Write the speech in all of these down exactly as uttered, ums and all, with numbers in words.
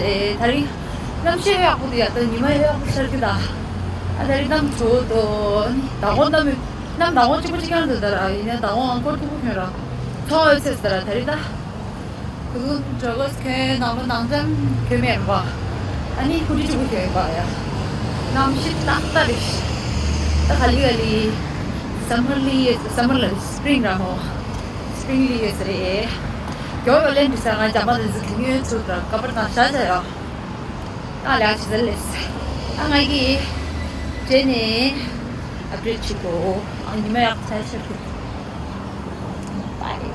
ལེ་ད་རིང་གནམ་གཤིས་ཡག་པོ་འདུག་ཡ། ད་ཉི་མ་ཡག་པོ་ཤར་གི་ད། ཨ་ད་རིང་གནམ་གྲང་འདུག་ཨ་ནི་མདང་དགོང་གནམ་གནམ་མདང་དགོང་གཅིག་པ་གཅིག་རྐྱང་འདུག་ད་ར། ཡིན་ནའི་མདང་དགོང་ཨང་སྐོར་མཐུག་པོ་གྱོན་ར། ཚོགས་ཡོད་ཚེ་ད་ར་ད་རིང་ད། ཁུ་ལུ་ཇོ་གར་གྱོན་ནང་པ་ནང་ཙམ་གྱོན་མེད་པ། ཨ་ནི་ཧུ་ཌི་གཅིག་པོ་གྱོན་པ་ཡ། གནམ་གཤིས་ཏག་ཏག་རེད། ད་ག་ལེ་ག་ལེ། སམ་མར་ལི་སམ་མར་ལ་སི་པི་རིང་ར་མོ། སི་པི་རིང་ལི་ཡོད་ས་རེད། རྒྱོ་ཡོ་ལེན་འདི་ས་ང་འཇམ་པ་འདི་ཚོ་གི་ངོས་ཚུར་དང་ཀ་པར་དང་ཤ་ཤ་ཡོ། ཨ་ལ་ཅི་ཟེར་ལེས། ཨ་ང་གི་རྗེས་ནས་ཨབ་ཌེཊ་བྱེད་གོ། ཨ་ཉི་མ་ཡག་ཚ་ཤར་གི། བཱའི།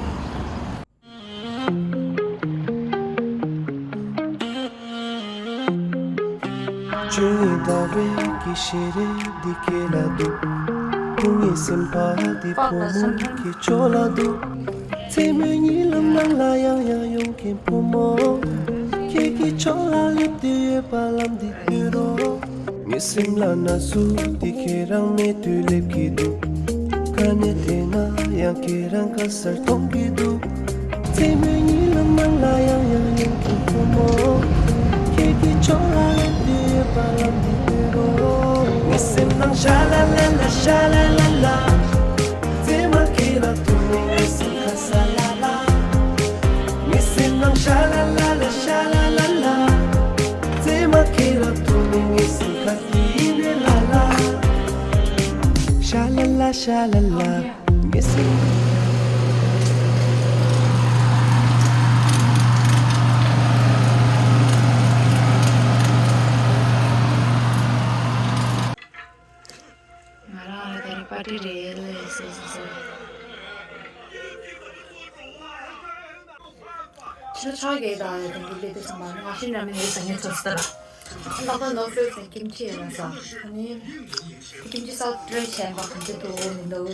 བཅུ་གཉིས་ཟླ་བའི་གི་ཞལ་རས་འདི་ཁྱེད་ལ་འདུག་ཁོང་གི་སེམས་པ་འདི་ཕོ་མོ་གི་ཕྱོགས་ལ་འདུག་མཚན་མོའི་ཉི་ལམ་ནང་ལ་ཡང་ཡང་ཡོང་མཁན་ཕོ་མོ། ཁྱེད་ཀྱི་ཕྱོགས་ལ་སླེབས་དུས་ཡོད་པ་ལམ་འདི་སྟོན་རོགས། ངའི་སེམས་ལ་ན་ཟུག་འདི་ཁྱེད་རང་མེད་དུས་སླེབས་ཀྱི་འདུག་ཁ་ནས་དེ་ང་ཡང་ཁྱེད་རང་དཀའ་སར་མཐོང་གི་འདུག་མཚན་མོའི་ཉི་ལམ་ནང་ལ་ཡང་ཡང་ཡོང་མཁན་ཕོ་མོ། ཁྱེད་ཀྱི་ཕྱོགས་ལ་སླེབས་དུས་ཡོད་པ་ལམ་འདི་སྟོན་རོགས། ངའི་སེམས་ནང་ཤ་ལ་ལ་ལ་ཤ་ལ་ལ་ལ། མཚན་མ་ཁྱེད་ལ་ཐུག་ནས་ངའི་སེམས་ཁ་ས་ལ་ལ། ངའི་སེམས་ནང་ཤ་ལ་ལ་ལ་ཤ་ལ་ལ་ལ། མཚན་མ་ཁྱེད་ལ་ཐུག་ནས་ངའི་སེམས་ཁ་ཡིན་ནས་ལ་ལ། ཤ་ལ་ལ་ཤ་ལ་ལ། ངའི་སེམས། ང་རང་ལ་དེ་རིང་པར་ཊི་རེད་ཟེར་ཟེར་ཟེར། ཕྱི་ལོ་ཆ་གེ་དང་ཡོད་དང་གི་ལས་དེ་ཚང་མ་ང་ཤི་ན་མི་ནས་ཟ་ངེས་ཚོ་སྟར། ལག་པ་ནོར་ཤོར་ཟེར་ཀིམ་ཆི་ཡོད་ན་ཟ། ཨ་ནི་ཀིམ་ཆི་སོགས་ཏྲེ་བྱས་པ་གང་ཅི་ཐུབ་མི་འདུག་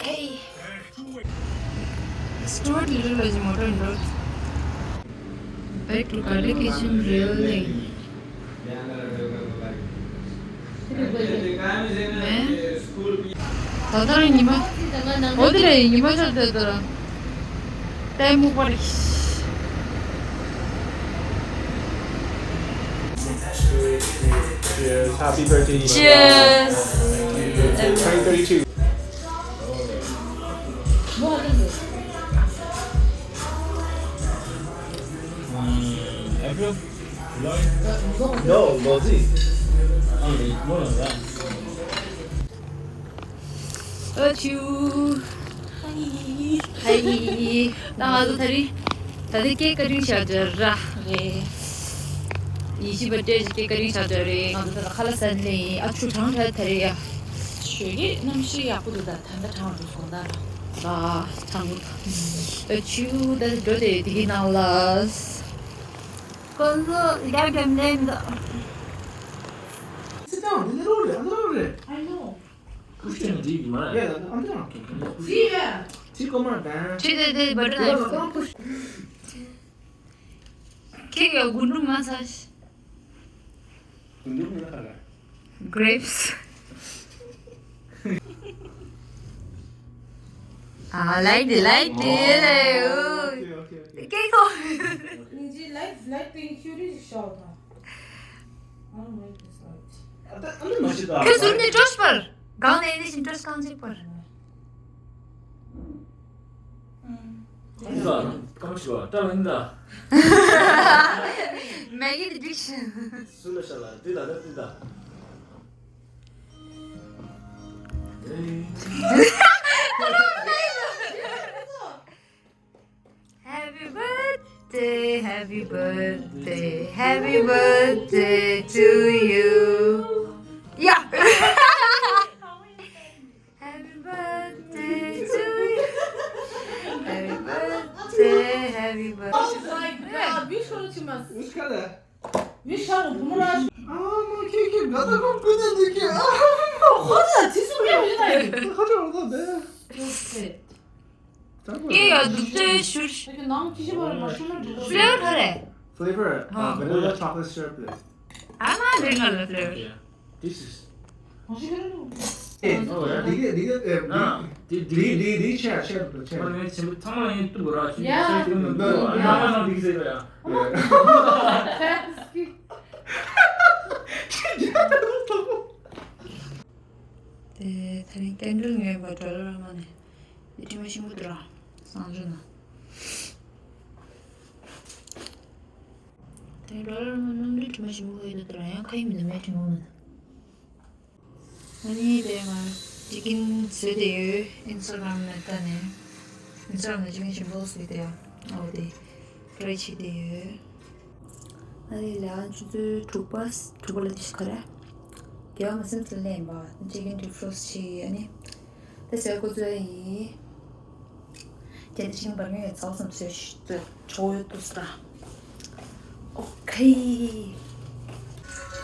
ཧེ། Stuart Little was a motor in road. Back to Kali Kitchen Rail Lane. ད་ལྟ་རང་ཉི་མ། འོ་དེ་རེད། ཉི་མ་ཤར་དེ་ལྟར་ལྟད་མོ་པར། Cheers. Happy birthday. Cheers. Twenty thirty-two. April? No, Lozi. ཨ་ཆུ། ཧའི། ཧའི། ད་ང་ཚོ་ད་རིང་། ད་ལྟ་ཀེག་ཀ་ཊིང་བྱ་རྒྱུ་ར་རེད། ཡེ་ཤེས་པ་སྟོད་ཀྱི་ཀེག་ཀ་ཊིང་བྱ་རྒྱུ་རེད། ང་ཚོ་ད་ལྟ་ཁ་ལག་ཟ་ནས་ཡིན། ཨ་ཆུ་གྲང་ད་ད་རེད་ཡ། ཞོད་ཀྱི་གནམ་གཤིས་ཡག་པོ་འདུག་ད་ད་ལྟ་གྲང་འགྲོ་སོང་ད་ར། ད་གྲང་པོ་ད། ཨ་ཆུ་ད་འགྲོ་དེ་དེ་གི་ནང་ལ། ཁོ་ཚོ་རྒྱབ་རྒྱབ་ནས་འདུག Sit down, the little, the little. I know. Push them deep, man. Yeah, I'm down. See ya. See, come on, man. ཁྱེད་དེ་དེ་བར་ན། Don't push. ཁྱེད་ཀྱི་རྒུན་འབྲུམ་མ་ཟ། རྒུན་འབྲུམ་ཡོད་ཁ་ལ། Grapes. Ah, like the, like the. Oh, okay, okay, okay. ཁྱེད་ཁོ། Light, light pink, cute is short. I don't like this light. ཁྱོད་ཟུར་ནས་འགྲོ་ཤི་པར། གང་ནས་ནས་ཤིང་འགྲོ་ཤི་གང་ཅིག་པར། ཨ་ནི་ད་སྐར་མ་ཞིག་བ་སྐྲ་ལ་ནི་ད། མེ་གི་དི་ཌིག་ཤན། སུ་ལ་ཤ་ལ་དི་ད་ད་དི་ད། Happy birthday, happy birthday, happy birthday to you. Yeah. Happy birthday to you. Happy birthday, happy birthday. Oh my God, wish for too much. Wish color. Wish color, Boomerang. ཨ་མ་ཁྱེད་ཀྱིས་དགའ་ད་ཁོང་ཀུན་ནས་འདི་ཀྱི་ཨ། ཁོ་ད་ཅི་སུ་ཡོད་ཡིན་ན་ཡིན། ཁ་ཁྲ་འོ་ད་བས། ཀེ་ཡ་འདུག་ཚོད་ཤུར། ནང་ཅི་ཞིག་མ་རེད་མ་ཤུར་མ་འགྲོ། Flavor ག་རེ། Flavor, uh, vanilla chocolate syrup. ཨ་མ་རེད་ང་ལ་flavor། Yeah. This is. འདི་ག་འདི་ག་ཨེ། ཡ། འདི་འདི་འདི་འདི་ཆེ་ཆེ་རུ་ཆེ། ང་ཡང་ཆེན་པོ་ཚང་མ་ཡང་ཏུ་ར་ཆུ་ཡ། ཆེ་ཏུ་མི་འདུག་ཡ། ཡང་མ་ན་འདི་ཟེར་ཡ། དེ་དེ་རིང་ཀན་ཌལ་ཉོས་པ་ཌོ་ལར་མ་ནས། དེ་དྲི་མ་ཞིམ་པོ་འདུག་ར། སང་ཞོགས་ན། དེ་ཌོ་ལར་མ་སྣུམ་འདྲ་དྲི་མ་ཞིམ་པོ་ཡོད་འདུག་ར། ཡང་ཁ་ཡིན་མི་འདུག་མེད་དྲི་མ་མ་འདུག་ཨ་ནི་དེ་ང་ཅི་ཀིན་བཟོས་ཏེ་ཡོད། ཨིན་སི་ཊ་གྷ་རམ་ནས་ལྟ་ནས། ཨིན་སི་ཊ་གྷ་རམ་ནས་ཅི་ཀིན་ཞིམ་པོ་བཟོས་ཏེ་ཡ། ཨོ་དེ་ཊ་རའི་བྱས་ཏེ་ཡོད། ཨ་ནི་ལ་ཆུ་ཚོད་དྲུག་པ་དྲུག་པ་ལ་དེ་ཤི་ཁ་རེ། རྒྱལ་བ་མ་སེམས་ཚུལ་ལེན་པ་ཅི་ཀིན་ཌི་ཕ་རོ་སི་ཊི་བྱས། ཨ་ནི་དེ་ཟེར་ཁོ་ཚོ་ཡིན། ཅན་ཅིང་བར་ངས་ཚགས་སམ་ཟོས་ཤིག་ཏུ་ཆོག་ཡོད་དུ་སྲ། ཨོ་ཁེ།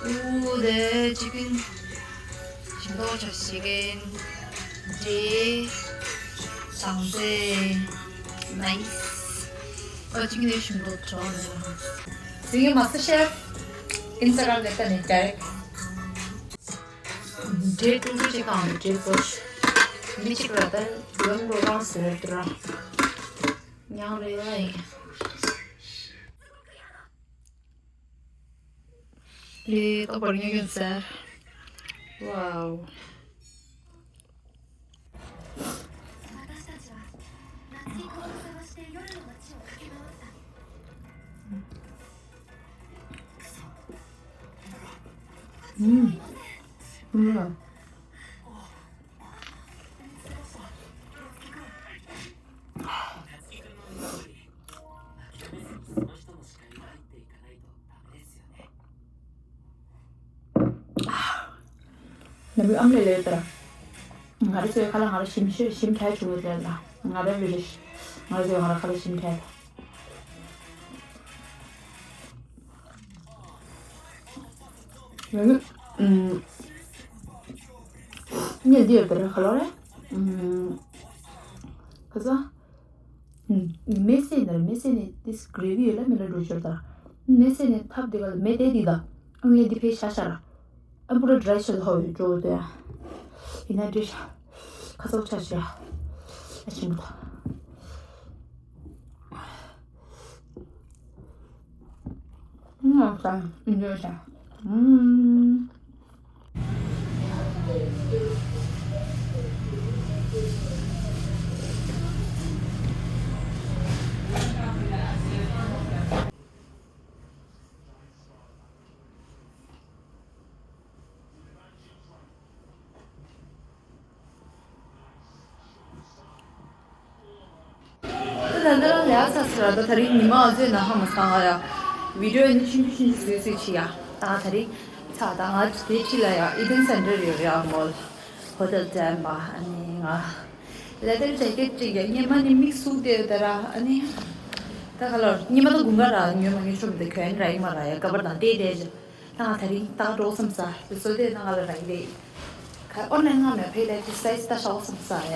ཨུ་དེ་ཅི་ཀིན། ཞིམ་པོ་ཆ་ཞིག་གིན། ཇེ། བྱང་རྩེ། ནའིས། ཨོ་ཅི་ཀིན་དེ་ཞིམ་པོ་ཆོག་ནས། ཟིང་གི་མ་སི་ཊར་ཤེཕ། ཨིན་སི་ཊ་གྷ་རམ་ལ་ལྟ་ནས་ཌའི་རེག་ཊི། འབྲས་ཀྲུང་ཀྲུང་ཅིག་དང་འབྲས་བཟོ། མི་གཅིག་ལ་ད་ཡོན་འགྲོ་རང་ཟེར་དུ་ར། ཉང་རེ་ལ་ཡིན། ལས་ཏོག་པར་ཉོ་གིན་ཟེར། ཝའོ། ཨུམ། ཨུམ། ནམ་རྒྱུན་ཨམ་ལས་ལས་དར། ང་རེ་ཚོའི་ཁ་ལ་ང་ར་ཞིམ་ཤོས་ཞིམ་ཁ་བྱུང་ཡོད་ལ། ང་ར་བི་རེ་ང་རེ་ཚོའི་ང་ར་ཁ་ལ་ཞིམ་ཁ། ངས་འདི་ཡོད་པར་ག་ལོ་རེད། ཁ་ས། མེ་སེ་ནར་མེ་སེ་ནི་ཏིས་གྷ་རེ་བི་ཡོད་ལ་མེ་ལ་འགྲོ་ཆོག་ད། མེ་སེ་ནི་ཐབ་དེ་ག་ལ་མེ་དེ་དི་ད། ཨང་ཡེ་དི་ཕེ་ཤ་ཤ་ར། ཨ་པུ་ར་ཌ་རའི་ཤ་ལ་ཧོ་ཡོད་འགྲོ་དེ། ཡིན་ན་འདྲི་ཤ། ཁ་སོག་ཆ་ཤ། ཨ་ཆི་མོ་ད། ང་ད་འདྲི་ཤ། ཨུམ། ད་ད་ལྟ་ལས་ཚ་ཟེར་བ་ད་དེ་རིང་ཉི་མ་ཨ་ཚོས་ན་ཧ་མ་སང་ཨ་ཡ། བི་ཌིའོ་ནི་ཆུང་ཆུང་ཆུང་ཆུང་བཟོས་བཟོས་ཆི་ཡ། ད་དེ་རིང་ཚ་ད་ང་དེ་ཁྲི་ལ་ཡ་ཨི་ཌེན་སེན་ཊར་ཡོད་རེད་ཡ་མོལ། ཧོ་ཊེལ་དྲན་པ་ཨ་ནི་ང་། ལེ་དར་ཇེ་ཀེ་ཊི་ཅིག་ཡ་སྔོན་མ་ནི་མིག་ཟུག་དེ་ད་ར་ཨ་ནི། ད་ག་ལོར་སྔོན་མ་ད་དགུན་ཁ་ར་ཉོས་མ་ཉོས་ཆོག་མི་དེ་གྱོན་ར་ཡིན་མ་ར་ཡ་སྐབས་པར་དང་བལྟས་བལྟས་ཅི། ད་ང་དེ་རིང་ཏག་འགྲོ་བསམ་ས་བི་སོ་དེ་ན་ང་ལ་རག་གི་རེད། ཁ་ཨོ་ན་ང་མེད་ཕེ་ལེ་ཅི་སའི་ཛི་ཏག་ཤག་བསམ་ས་ཡ།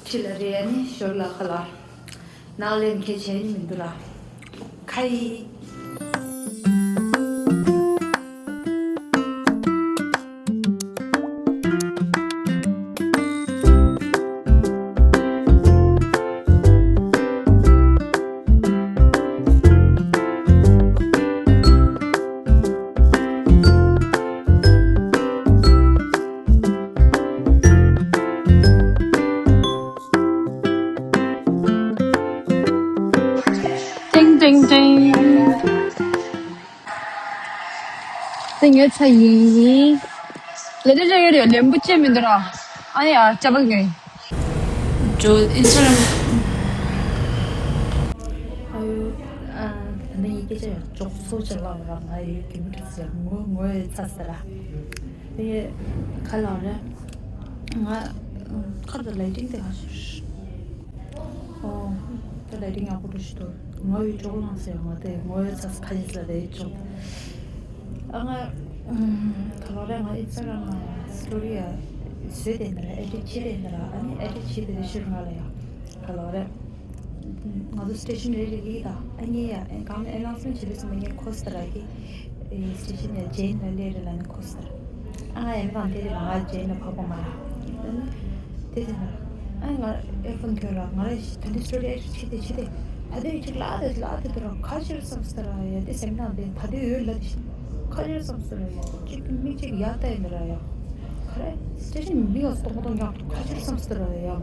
ཁྲི་ལ་རེད་ཨ་ནི་ཞོར་ལ་ཁ་ལ། ནག་ལེན་ཁེ་བྱས་ནི་མི་འདུག་ལ། ཁ་ཡི། ཏིང་ཏིང་ཏིང་། དེ་ངའི་ཚ་ཡིན་ཡིན། ལེ་ལེ་ལེ་ཡོད་རེད་ལེན་པོ་ཅན་མི་འདུག་ར། ཨ་ཡ་ཅ་པག་ངའི། ཇོ་ཨིན་སི་ཊ་གྷ་རམ། ཨ་ཡོ། ཨ་ད་ནི་ཡི་གེ་ཅ་ཡོད་ཅོག་སོ་ཅ་ལག་ར་ང་ཡོད་གི་མི་འདུག་ཟེར་ངོ་ངོ་ཡི་ཚ་ཟེར་ར། དེ་ཁ་ལག་རེད། ང་ཁ་ལ་ལའི་ཊིང་དེ་ག་ཞིག་ཨོ། ད་ལའི་ཊིང་ཡག་པོ་འདུག་ཞིག་འདུག་ངོ་ཡི་ཅོག་ལང་ཟེར་ཡོང་བ་དེ་ངོ་ཡི་ཚ་ཁ་ཡི་ཟ་རེད་ཅོག་ཨ་ང་། ཁ་ལོ་རེད་ང་ཨིན་སི་ཊ་གྷ་རམ་ནང་ཡང་སི་ཊོ་རི་ཡ་བཟོས་དེ་འདི་ར་ཨེ་ཌིཊ་བྱེད་དེ་འདི་ར་ཨ་ནི་ཨེ་ཌིཊ་བྱེད་དེ་རེ་ཤུར་ང་ལ་ཡང་ཁ་ལོ་རེད། ང་ཚོ་སི་ཊེ་ཤན་རེ་རེ་གི་དང་ཨ་ངེ་ཡ་ཨེ་གང་ཨེ་ནའུན་སི་མེན་ཊ་བྱེད་དུས་ཙམ་པ་ངས་ཁོ་སི་ཏ་ར་གི་ཨེ་སི་ཊེ་ཤན་ཡ་ཇེན་ལ་ལེ་རེ་ལ་ནི་ཁོ་སི་ཏ་ར། ཨ་ང་ཡང་མི་དང་དེ་རེད་མ་ང་རྗེས་ནས་ཕ་གོ་མ་ར། དེ་དེ་ན་ཨ་ང་ཨེ་ཕོན་ཐོན་ར་ང་ར་ད་འདི་སི་ཊོ་རི་ཨེ་ཁྲིད་དེ་ཁྲིད་དེ་ཨ་དེ་ཅིག་ལ་དེ་ལ་དེ་དུ་ར་ཁ་ཆེར་བསམ་སྟེ་ར་ཡ་དེ་སེམས་ནང་དེ་ད་དེ་ཡོད་ལ་དེ་ཁ་ཆེར་བསམ་སྟེ་ར་ཡ་ཅིག་མི་ཅིག་ཡ་ལྟ་ཡིན་ར་ཡ། ཁ་རེ་སི་ཊེ་ཤན་མི་ཡ་སྟོང་སྟོང་ཉག་ཁ་ཆེར་བསམ་སྟེ་ར་ཡ།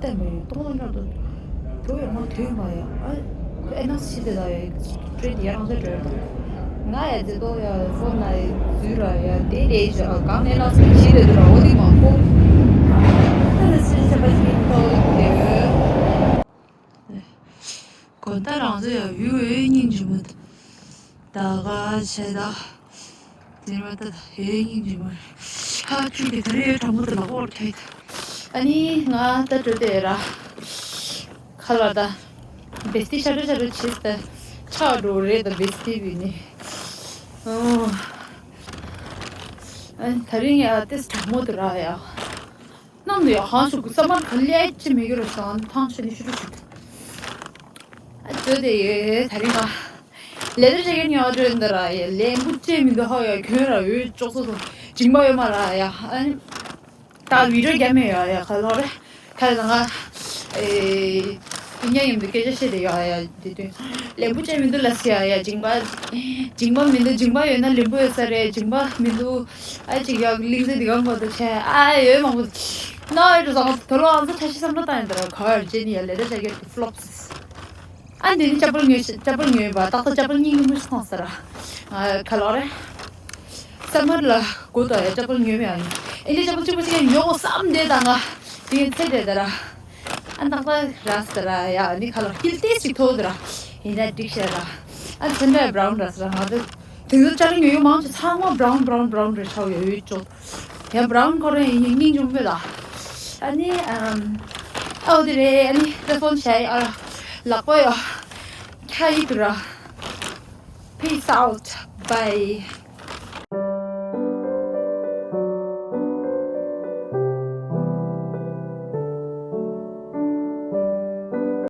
ལྟ་མི་ཡོད་སྟོང་སྟོང་ཉག་ཏུ་དུ་ཡོད་མ་དུས་མ་ཡ་ཨ་ཨེ་ནག་སི་དེ་ད་ཡ་ཁྲིད་དེ་ཡ་རང་ཚོ་བྲོས་དང་། ང་ཡ་ཛི་ཏོ་ཡ་ཧྥོན་ན་ཡ་ཛུ་ར་ཡ་དེ་ལས་ཞག་གང་ནས་ལ་སུ་ཁྱི་དེ་དུ་ར་འོ་དེ་མ་ཁོ། ད་ལ་སི་ཆ་པ་ཞིག་ཏོ་དེ་གོ་ད་རང་ཚོ་ཡ་ཡུ་ཨེ་སྙིང་རྗེ་མོ་ད་ག་བྱས་ད་དེ་མ་ད་ཡུ་ཨེ་སྙིང་རྗེ་མོ་རེད། ཧ་ཆུ་གི་ད་རེ་གྲང་མོ་དུ་ལ་ཧོར་ཁྱེད་ཨ་ནི་ང་ད་འགྲོ་དེ་ར། ཁ་ལ་ད། བེ་སྟི་ཤ་ཏྲ་ཤ་ཏྲ་བྱེད་ད། ཆག་འགྲོ་རེད་ད་བེ་སྟི་བི་ནི། ཨོ། ཨ་ད་རིང་ཡ་ཏེས་གྲང་མོ་དུ་ར་ཡ། ནམ་དུ་ཡ་ཧང་ཤུག་གི་ས་མར་ག་ལེ་ཅི་མི་གི་རུ་སང་ཐང་ཤ་ནི་ཤུ་ཏུ་ཤུ་ཏུ། ཨ་ཅོ་དེ་ཡེ་ད་རིང་ང་། ལེ་དར་ཇེ་ཀེ་ཊི་ཉོ་འགྲོ་ཡིན་ད་ར་ཡ་ལེན་པུ་ཅེ་མི་འདུག་ཧ་ཡ་ཁྱོད་ར་ཡོད་ཅོག་ཙོ་དུ་ཇིང་པ་ཡོད་མ་ར་ཡ་ཨ་ནི། ད་བི་ཌིའོ་རྒྱབ་མེད་ཡོད་ཡ་ག་ལོ་རེ། ཁ་ལ་ང་། ཨེ། དེ་ཉག་ཡིན་པའི་སྐད་ཆ་བཤད་དེ་ཡོད་ཡ་དེ་དུས། ལེན་པུ་ཅེ་མི་འདུག་ལ་ཟེར་ཡ་ཡ་ཇིང་པ། ཇིང་པ་མི་འདུག་ཇིང་པ་ཡོད་ན་ལེན་པུ་ཡོད་ས་རེད་ཇིང་པ་མི་འདུག་ཨ་ཅིག་ཡ་གླིང་ཚན་འདི་གང་གོ་དུ་ཆེ་ཨ་ཡོད་མང་པོ། ན་ཨེ་རུ་ཟང་དོ་ལོ་ཨང་ཚོ་ཆ་ཤི་བསམ་བློ་བཏང་ཡིན་ད་ར་ག་བར་ཇེ་ནི་ཡ་ལེ་དར་ཇེ་ཀེ་ཊི་ཕི་ལོབ་སི། ཨ་འདི་ནི་ཅ་པལ་ཉོས་ཤ་ཅ་པལ་ཉོས་པ་ཏག་ཏག་ཅ་པལ་གཉིས་ཀྱི་མུ་ཤི་ཐོང་ས་ར། ང་ག་ལོ་རེ། སམ་མར་ལ་གོ་ཏོ་ཡ་ཅ་པལ་ཉོས་མེད་ཨ་ནི། ཨིན་ལི་ཅ་པལ་གཅིག་པ་གཅིག་ཡ་ཉོ་གོ་བསམ་བསྡད་ད་ང་དེ་ཚེ་བསྡད་ད་ར། ཨ་ཏག་ཏག་ར་ས་ར་ཡ་ཨ་ནི་ཁ་ལོ་ཧིལ་ཏེས་ཅིག་ཐོག་ད་ར། ཡིན་ན་འགྲིག་ཤ་ར། ཨ་ཚན་ར་བྷ་རའུན་ར་ས་ར་ང་དེ་དེ་ཚོ་ཅ་ལ་ཉོ་ཡོ་མང་ཆེ་ཚང་མ་བྷ་རའུན་བྷ་རའུན་བྷ་རའུན་རེ་ཆའོ་ཡོ་ཡོད་ཅོག་ཡང་བྷ་རའུན་ཁོ་རང་ཡིན་སྙིང་རྗེ་མོ་ལ། ཨ་ནི་ཨམ། ཨའོ་དེ་རེད་ཨ་ནི་ཏེ་ཕོན་བྱས་ཨ་ལག་པ་ཡོ། ཁ་ཡི་དུ་ར། Peace out. Bye.